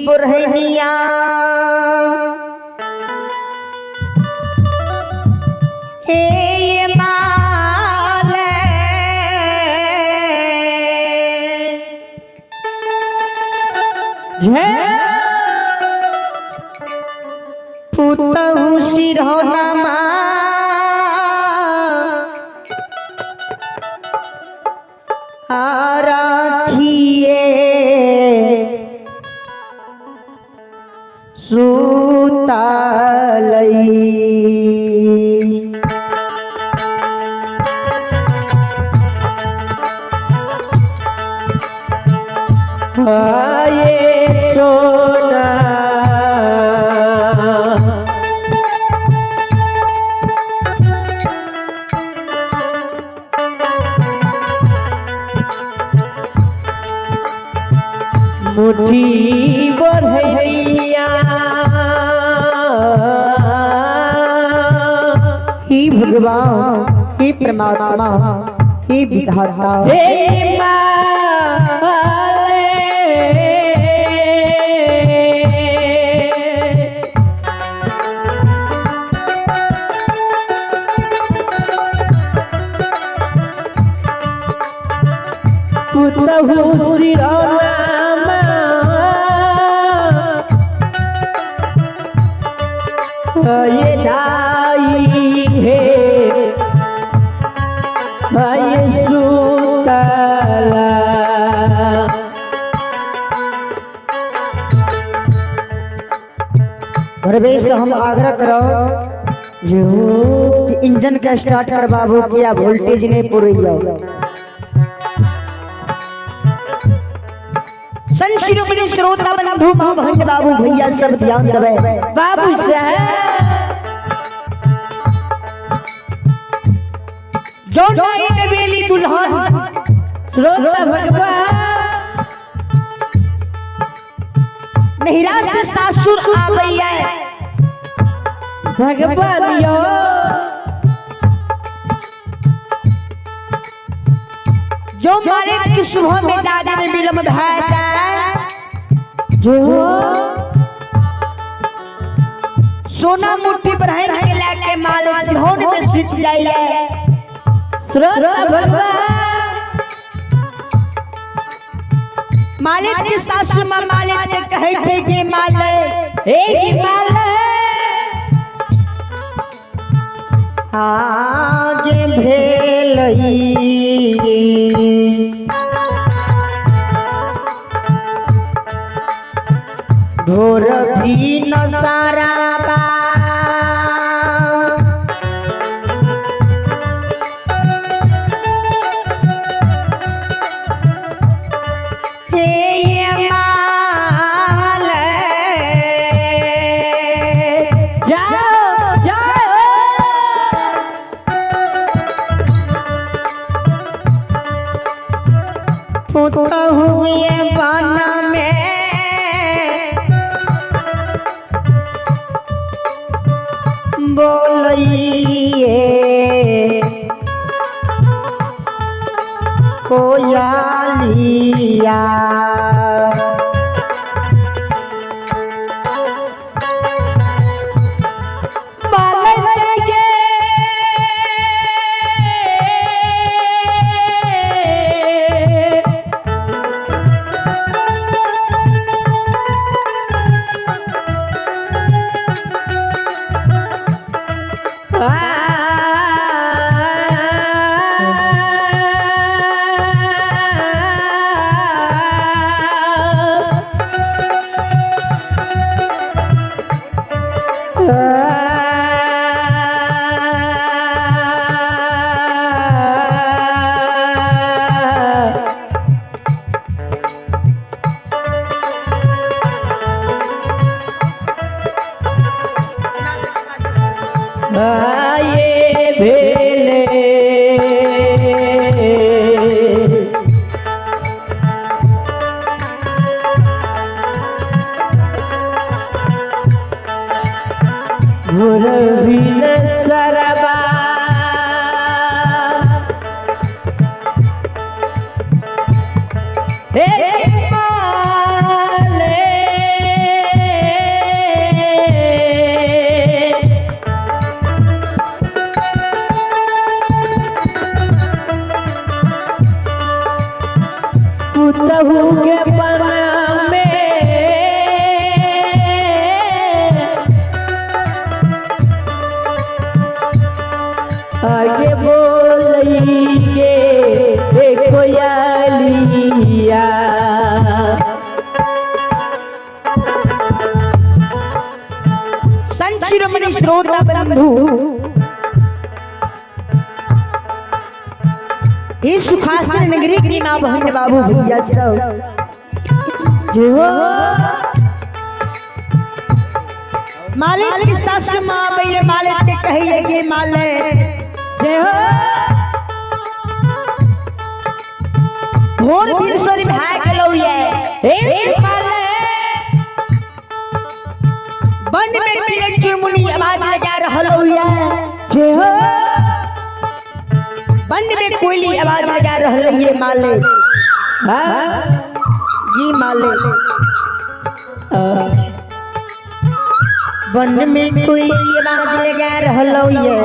बढ़निया हे ये माल पुतहु सिरहनमा राखिए सुतलई। आए सोना मुट्ठी बढ़ैया हे भगवान, हे परमात्मा, हे विधाता, हे माले पुतहु सिरनामा ये दाई हे ये सुतला। घरवे से हम आग्रह करो जो कि इंजन का स्टार्ट करवाबो किया वोल्टेज नहीं पूरी। संत शिरोमणि श्रोता बंधु मां बहन बाबू भैया सब ध्यान देवे। बाबू साहब जो नाई नवेली दुल्हन श्रोता भगवान नहिरा से सासुर आवैया भगवान यो जो मालिक की सुबह में जाने में विलम्ब भय जाए जो सोना मुट्ठी बढ़ाई के लेके मालिक सिरहोन में सुत जाइए। श्रोता भगवान मालिक के सासु मां मालिक के कहै छै जे मालिक एक माला आज भेलई भोर भी न साराबा हे ये माल जाओ जाओ पुतहु ये बन में बोलिए कोयलिया। माला के आ पुतहु के बन में आगे बोलिए कोयलिया। संत शिरोमणि श्रोता बंधु, इस सुखासन नगरी की माँ बहन बाबू भैया सब जय हो। मालिक की सासु माँ भैया मालिक के कहिए ये मालिक जय हो। भोर भिनसर भाग गेलौ ये हे मालिक वन में चिड़ै चुनमुनी आवाज लगा रहल ये। जय हो। वन में कोयली आवाज लगा रहल ये मालिक। हाँ जी मालिक, वन में कोयली आवाज लगा रहल ये।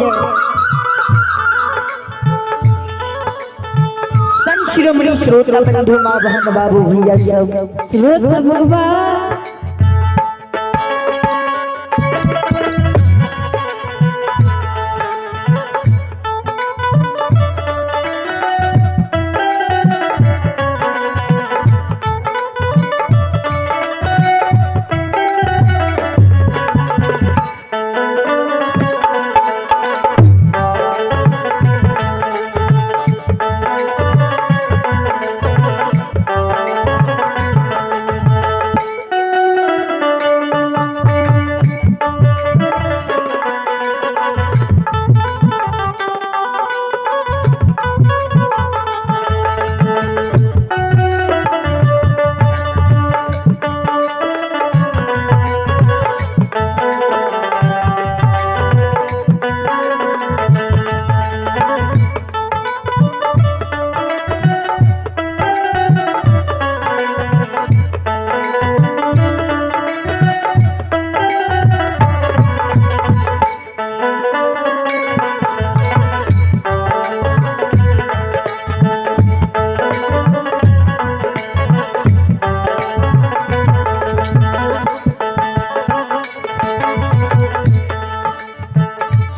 संत शिरोमणि श्रोता बंधु माँ बहन बाबू भैया सब श्रोता भगवान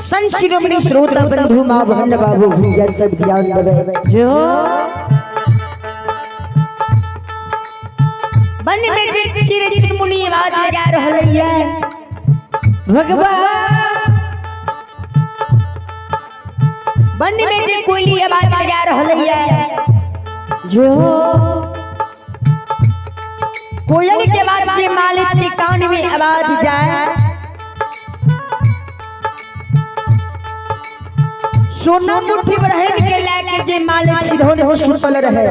संत शिरोमणि श्रोता बंधु माँ बहन बाबू भैया सब ध्यान देवे। जय हो। वन में जे चिड़ै चुनमुनी आवाज लगा रहल ये भगवान वन में जे कोयली आवाज लगा रहल ये। जय हो। कोयल के बाद जे मालिक के कान में आवाज जाए, सोना मुट्ठी बरहन के लेके जे मालिक सिधौन हो सुतल रहे।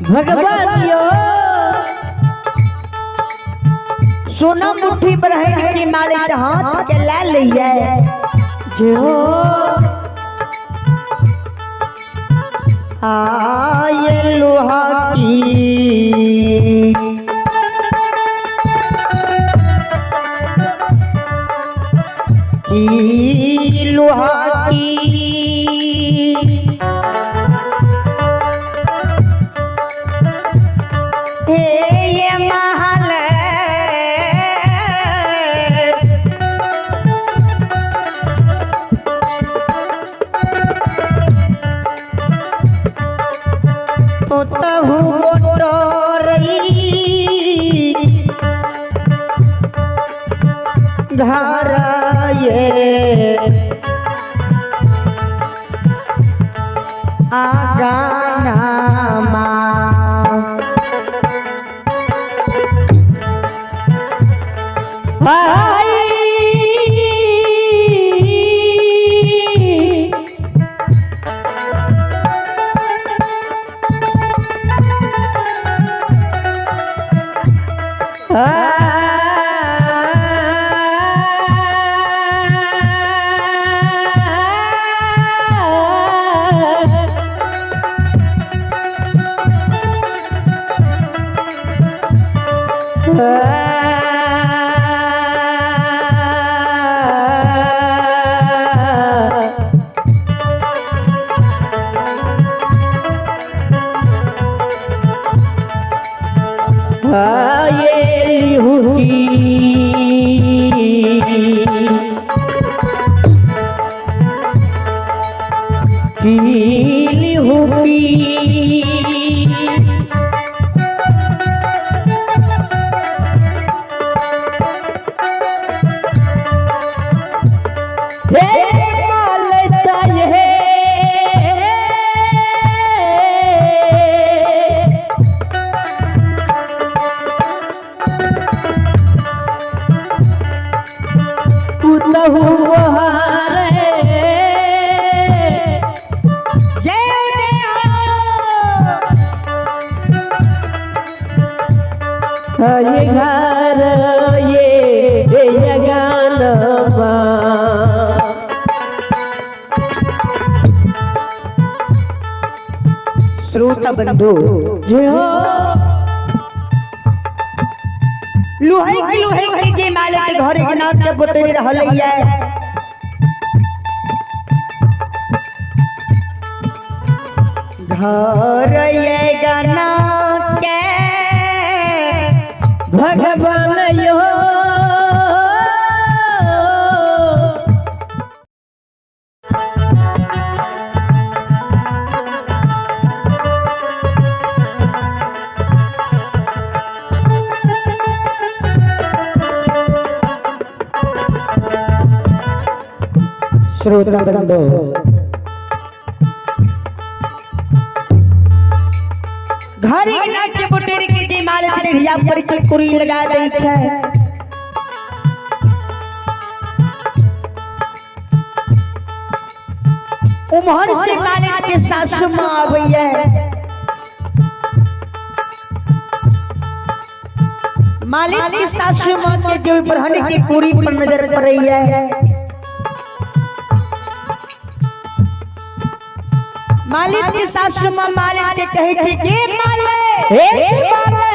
भगवान यो सोना मुट्ठी बरहन के मालिक हाथ के ले लिये। जय हो। आये लोहा की लोहा की हे ये महल पुतहु मोटरई घर ये आगाना। आई ये लिहुकी की लिहुकी। हे मालता ये पुतहु हारे। जय जय हो। ये घर ये गानमा। श्रोता बंधु जय हो। लुहै लुहै के जे मालिक घर के नाथ के बोतरी रहलैया, घर ये गाना के भगवान यो श्रोता बंधु घर के नाथ के बोतरी के जे मालिक डेढ़िया पर के कुरी लगा दै छै। उम्हर से मालिक के सासु माँ आबैया, मालिक के सासु माँ के जो ब्रहण के कुरी पर नजर पड़ैया, मालिक के सासु माँ मालिक के कहै छै के मालिक हे माले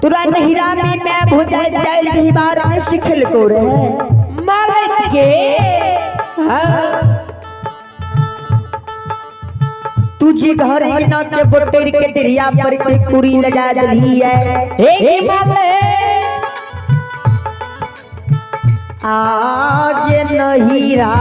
तोरा नहिरा में मैं भोजा जाइल भी बार में सिखल को रहे। मालिक के हाँ। तुझे घर ही ना के बोटेर के डेरिया पर के कुरी लगा दली है। हे माले आगे नहिरा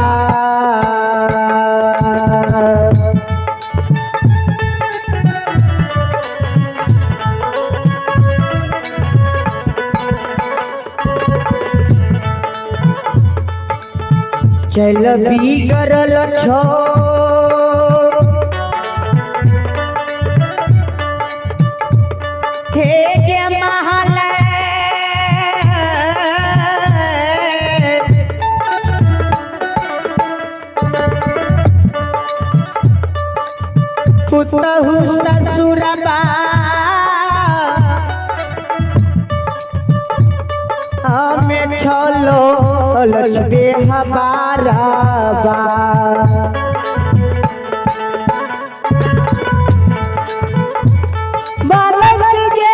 चल बिगड़ल छो हे गे महल पुतहु ससुरबा हमें छलो लछबे हमारा बा। मालिक के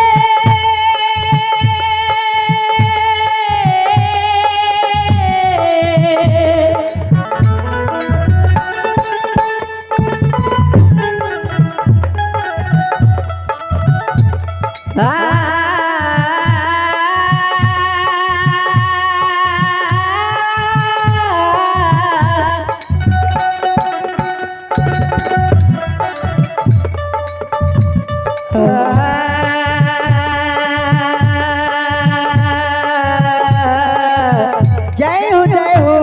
जय हो जय हो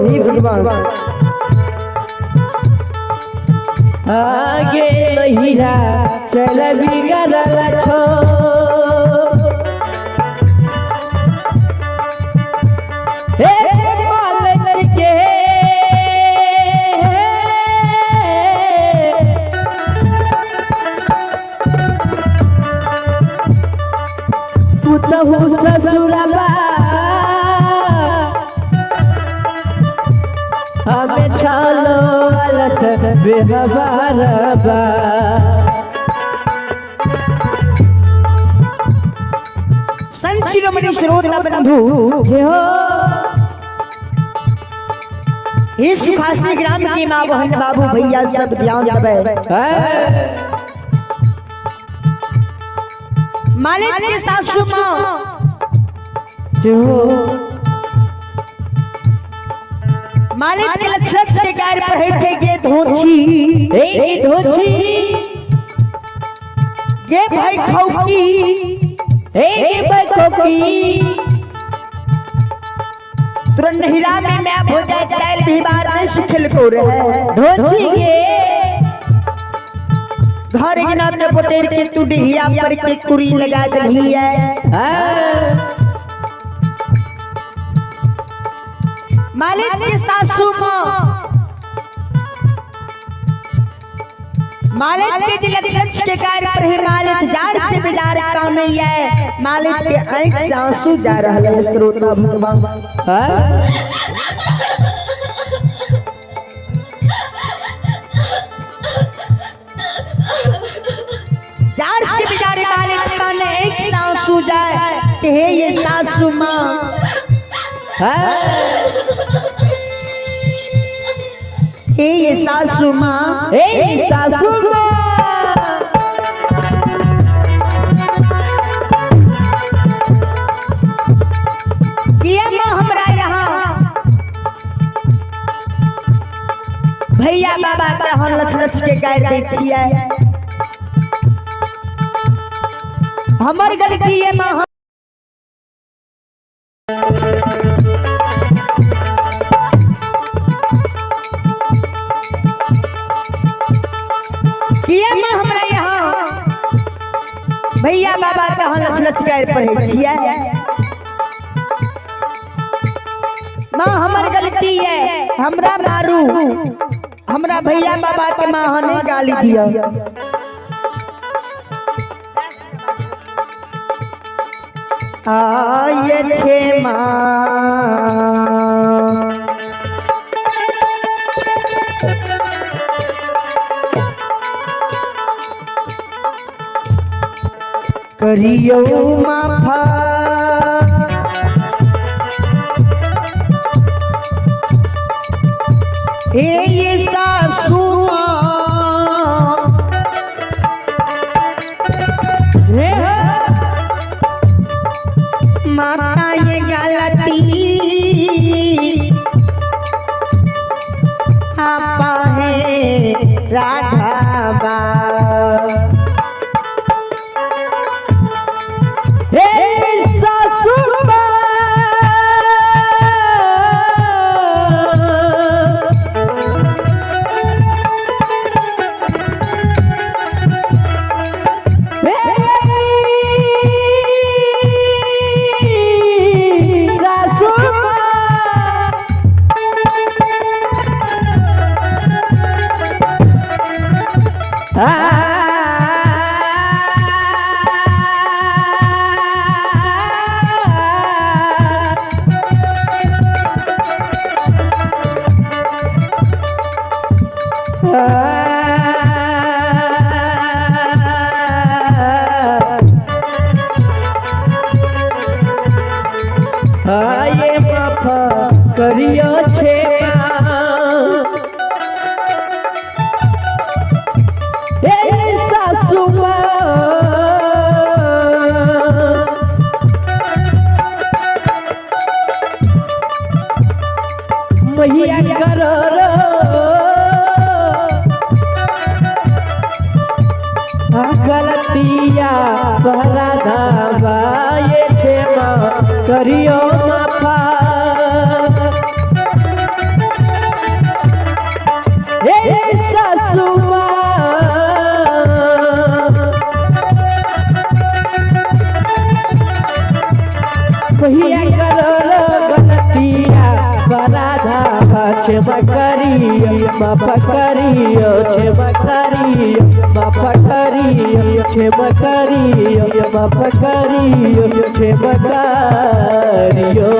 हे भगवान। आगे महिला चल बिगड़ल छो हे मालिक के पुतहु ससुरबा हमें छलो अलच बेहबारबा। संत शिरोमणि श्रोता बंधु जय हो। हे सुखासी ग्राम के माँ बहन बाबू भैया सब ध्यान दबे। हाँ। मालिक के सासू माँ जो मालिक के लक्ष्य के गार पढ़े छे गे धोछी ए धोछी गे भाई खौकी ए बकोकी तुरंत हिरा में मैं हो जाए चाइल भी बार में सुखल को रहे धोछी गे घर गिना में बोटेर के तू डिहिया पर के कुरी लगा दही है। मालिक के सासू माँ मालिक के जिला लक्ष्य के कार्य पर है मालिक जार से बिजार का नहीं है मालिक के आंख से आंसू जा रहा है श्रोता भगवान। जार से बिजारे मालिक का ने एक आंसू जाए ते हे ये सासू माँ, हे ये सासू माँ, ए सासू माँ। किया माँ हमरा यहाँ भैया बाबा के हम लच लच के गाय दै छियै, हमर गलती है माँ। किया माँ हमरा यहाँ भैया बाबा के हम लच लच गाय पढ़ै छियै, माँ हमर गलती है, हमरा मारू, हमरा भैया बाबा के माँ हने गाली दिया। आये छे माँ करियो माफा, हे ये सासू माँ, माता ये गलती आपा है राधा बा। ए सासू माँ। ए सासू माँ। आये माफ करियो छे ए सासू माँ। मैया करो रो गलतिया राधा बाये छे माँ करियो माफा। ए सासू माँ। मैया करो रो गलतिया राधा क्षमा करियो माफ करियो क्षमा करियो माफ करियो क्षमा करियो माफ करियो क्षमा करियो।